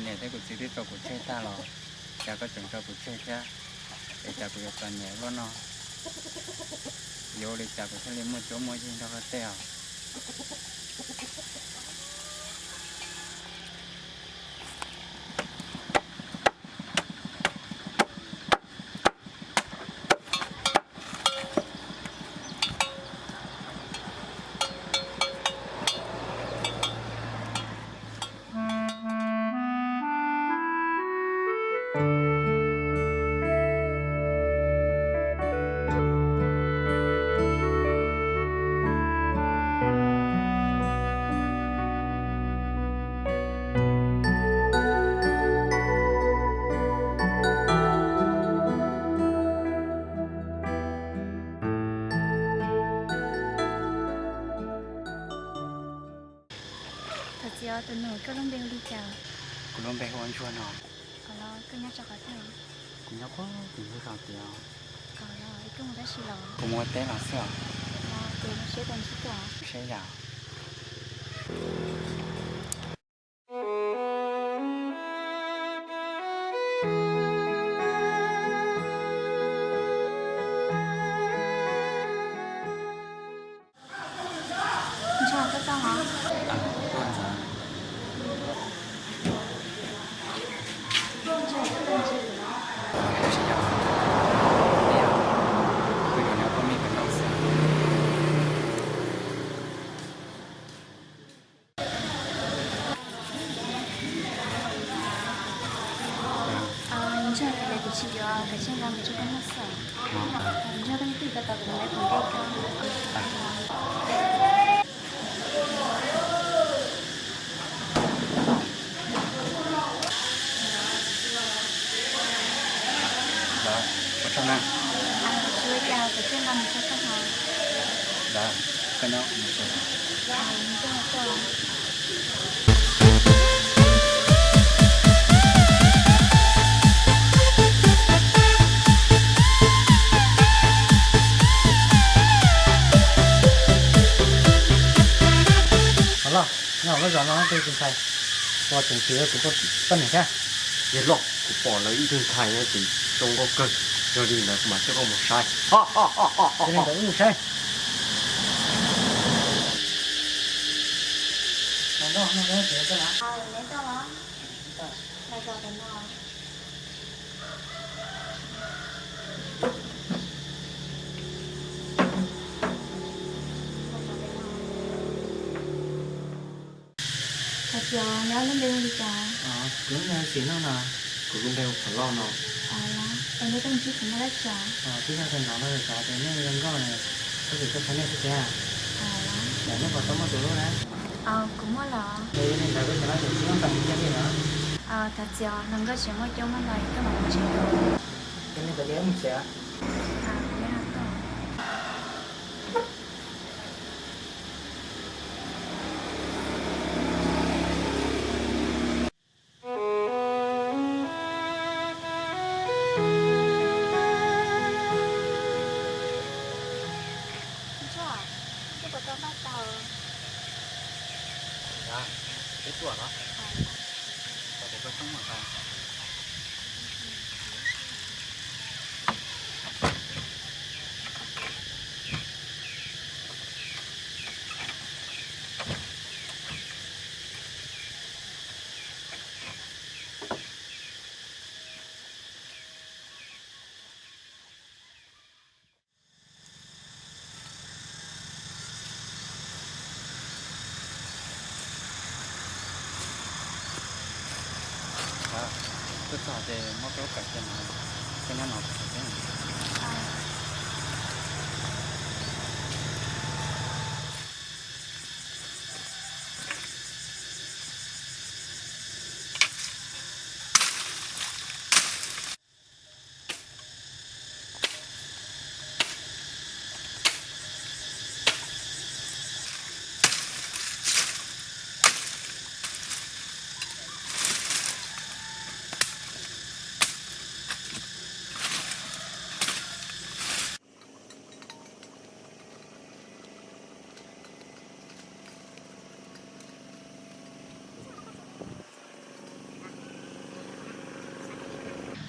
Niam thiab kuv txiv twb tso kuv tseg tag los cas koj tseem tso kuv tseg thiab? Es cas kuv yuav txom nyem luaj no? Yuav ua li cas kuv thiaj li muaj cuab muaj yig nrog koj tej os? Thov txim os tus nus, koj lub npe hu li cas? Kuv lub npe hu ua Ntsuag no. Koj nyob rau qhov twg? Kuv nyob puag tim ntug zos tid os. Koj mus tab sis los? Kuv mus ua teb los xwb os. Ces zoo siab tau ntsib koj. Zoo siab yam. Ntsuag, koj tuaj hov? Kuv tsis yog, kuv yog neb ob poj me pem no xwb. Ntsuag, kuv tsis yuav, kuv tseem nqa mus rau koj noj xwb. Ntsuag, koj twj ywm koj tos kuv mus lawv tus dej koj. Ntawd, ua tsaug na. Tsis ua cas, kuv thiaj nqa mus rau koj hov. Ntawd, koj nyob kuv mus tsev. Hos los, nyob hauv lub zos no tej tus ntxhais uas tseem chwv tus poj niam thiab. Yog los kuv pom lawv ib tug ntxhais no ces zoo nkauj kawg, yog li ntawd kuv mam coj koj mus saib. Yog li ntawd wb mus saib. Thov txim, neb ob lub npe hu li cas? Kuv lub npe hu Txiv Noj no. Kuv lub npe hu Qhov Lauj no. Es nej tuaj ntsib kuv muaj dab tsi? Twb yog tias hnov lawv hais tias nej zoo nkauj, tab sis tuaj saib nej xwb tiag. Yog nej puas tau muaj tus hlub na? Kuv muaj los. Yog li ntawd koj tseem nyob tseem sib nyob ntees li no. Thov txim, hluas nkauj tseem muaj cuab muaj yig, koj mam mus tsev. Yog li ntawd ces wb mus tsev. Ntsuag, koj puas tau npaj tau? Twb tuaj los? Tau ces koj coob mus tau. Tuaj txog ces muab koj lub kav cia no, koj nyob no kuv xav teb.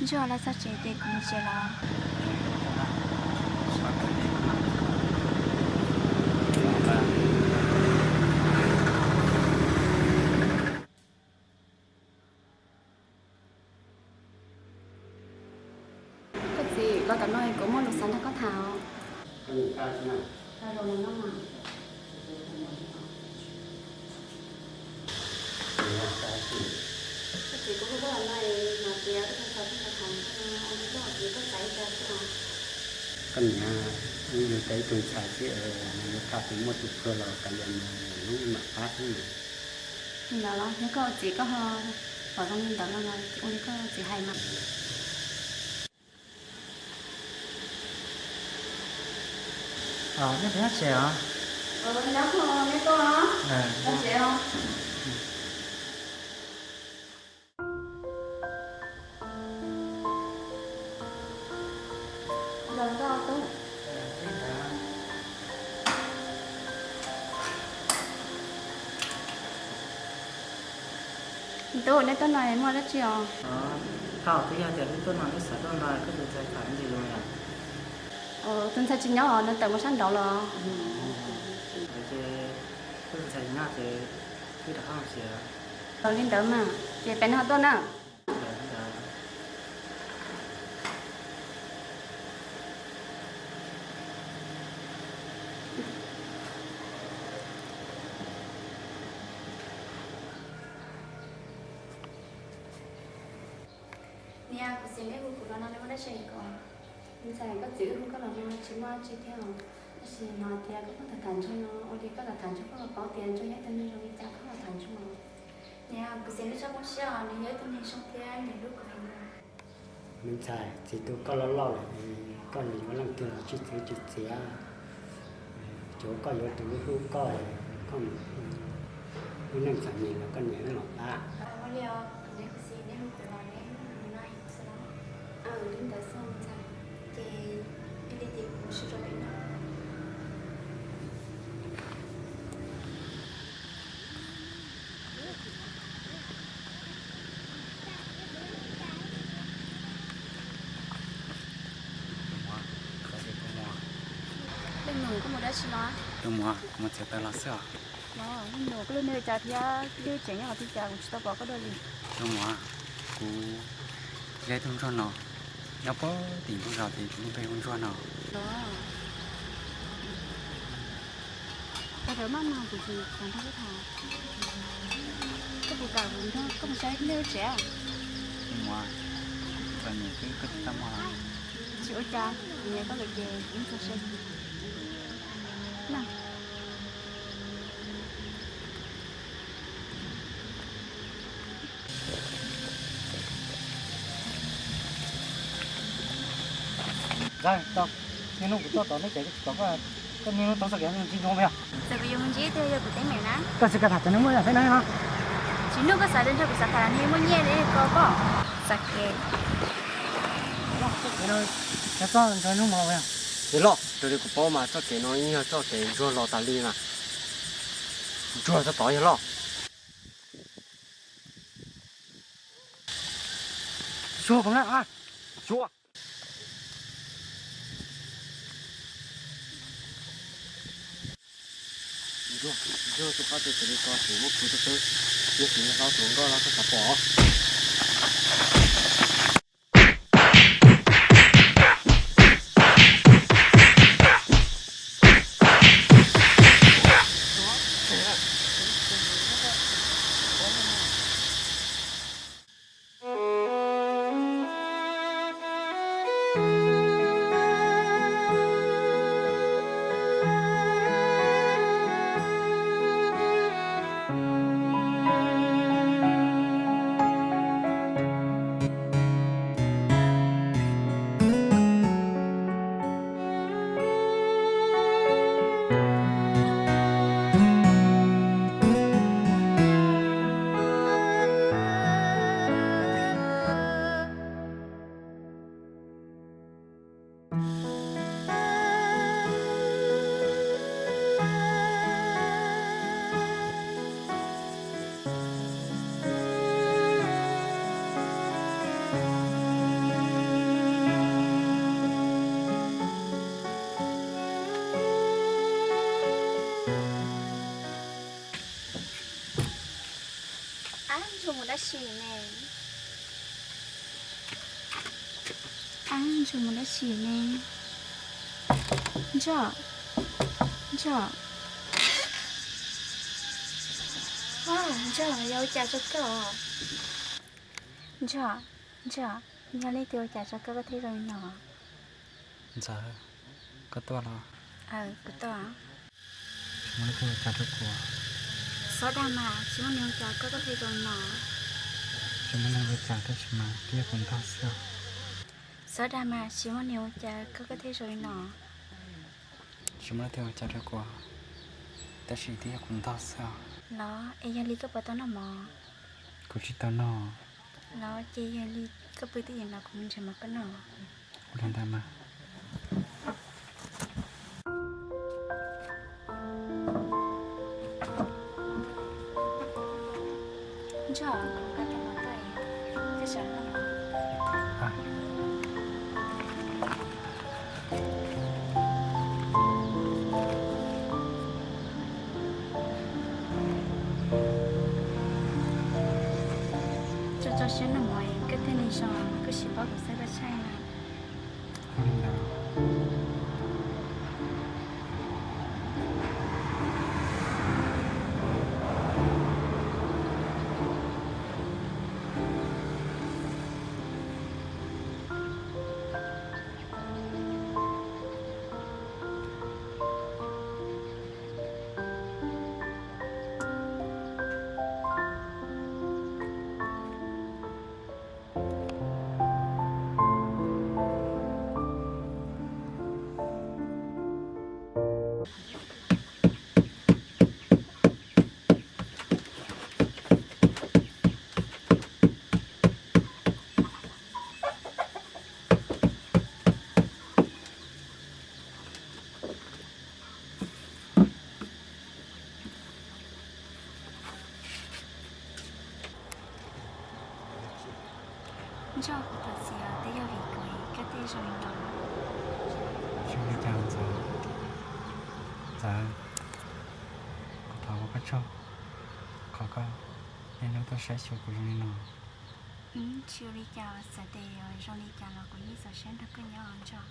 Ntsuag los txog tsev ces kuv mus tsev los. Koj txiv, los tom no kuv muaj lus xav nrog koj tham os. Koj txiv, kuv hu koj los no es hais tias koj txog ib qho tham ntsuag no, ua li koj txiv koj xav li cas xwb os? Koj niam, wb yug tau ib tug ntxhais xwb es nws yuav tham tias muaj tus pluag los kav liam nws, hnub mam pab xwb mas. Li ntawd los yog koj ua txiv koj ho pom zoo li ntawd no los ua li koj txiv hais mas. Nej puas nyob tsev os? Nyob, neb tuaj los tsev os. Tub, neb tuaj no muaj dab tsi os? Thaum twb yog tias wb tuaj no wb xav tuaj nrog koj tus ntxhais tham ntsis lus yom. Tus ntxhais tsis nyob os, nws tawm mus sab nraud los. Ces koj tus ntxhais tsis nyob ces wb rov qab mus tsev. Li ntawd mas, ces peb no tuaj na. Niam, kuv txiv neb hu kuv los no neb muaj dab tsi hais kuv? Ntxhais, koj txiv wb hu koj los no tsis muaj dab tsi thiab os. Tab sis hnov tias koj tham tham ntsuag no, ua li koj tham tham ntsuag koj los paub tias ntsuag yog ib tug neeg zoo li cas koj los tham ntsuag. Niam, kuv txiv neb tso poob siab os, nws yog ib tug neeg zoo thiab nws hlub kuv heev. Me ntxhais, txiv tus koj loj loj lawm, koj mus yuav leej twg los tsis txwv tsis txiav. Ces koj yuav tus hlub koj, koj mus, wb neej txom nyem los koj niam wb mam pab. Ua li os, kuv niam kuv txiv neb hu kuv los neb hu no xwb los. Li ntawd xwb ntxhais, ces cia li ces kuv mus sib rau pem no. Leej nus, koj mus dab tsi los? Leej muam, kuv mus txiav taws los xwb os. Leej nus, koj lub neej li cas thiab, koj lub tsev nyob qhov twg cas kuv tsis tau pom koj dua li? Leej muam, kuv yog ib tug ntsuag no, nyob puag tim ntug zos tim kuv lub npe hu Ntsuag no. Tau tau maj no kuv tsis xav nrog koj tham. Koj puas kam kuv nrog koj mus saib koj lub tsev? Leej muam, txom nyem xwb koj tsis tau mus los? Tsis ua cas, kuv nyiam koj lawm ces kuv yeej txog siab. Niaj hnub kuv tuaj tom nej tsev kuv tsis pom koj, koj niaj hnub thoob txoj kev ntsib nyuj mas yog? Txawm kuv yuav mus ntsib twg yog kuv teeb meem na. Koj tsis kam tham cov neeg muaj yam peb no los? Tsis hnub koj xav nrog kuv xav tham neeg muaj nyiaj li koj koj. Xav kev. Txoj kev no yog txoj ntsuag hnub hmo los yog? Yog loj, raws li kuv paub mas txoj kev no yeej yog txoj kev ntsuag los tas li mas. Ntsuag txog tod yog loj. Xyuas kom na, xyuas. Ntsuag, ntsuag tus qab tus txawm li ko tus muab khwv tus twb, yog tus hlob tus nkauj los koj xav pom. Dab tsi ne? Ab, Ntsuag mus dab tsi ne? Ntsuag, Ntsuag, Ntsuag, yog ua cas rau koj? Ntsuag, Ntsuag, yog leej twg ua cas rau koj, koj thiaj zoo li no? Ntxawm, koj tuaj los? Aw, kuv tuaj. Tsis muaj leej twg ua cas rau kuv. Xyov dag mas, tsis muaj neeg ua cas koj, koj thiaj zoo li no. Tsis muaj neeg ua cas tab sis mas twb yog kuv ntog xwb. Xyov dag mas, tsis muaj neeg ua cas koj, koj thiaj zoo li no. Tsis muaj leej twg ua cas rau kuv, tab sis twb yog kuv ntog xwb. Los es yog li koj puas tau noj mov? Kuv tsis tau noj. Los ces yog li koj pw twj ywm no, kuv mus nrhiav mov koj noj. Ua li ntawd mas. Ntsuag, kuv nqa cov mov tuaj, koj sawv noj. Tso tso siab noj mov, koj thiaj li zoo, koj sim paub kuv xav koj tshaib na. Ntsuag, kuv thov txim os, twb yog vim kuv, koj thiaj zoo li no. Tsis ua li cas Ntxawm. Ntxawm, kuv thov ua koj tsaug qhov koj niaj hnub tuaj saib xyuas kuv zoo li no. Tsis ua li cas, txawm tias yuav zoo li cas los kuv yeej txaus siab nrog koj nyob os Ntsuag.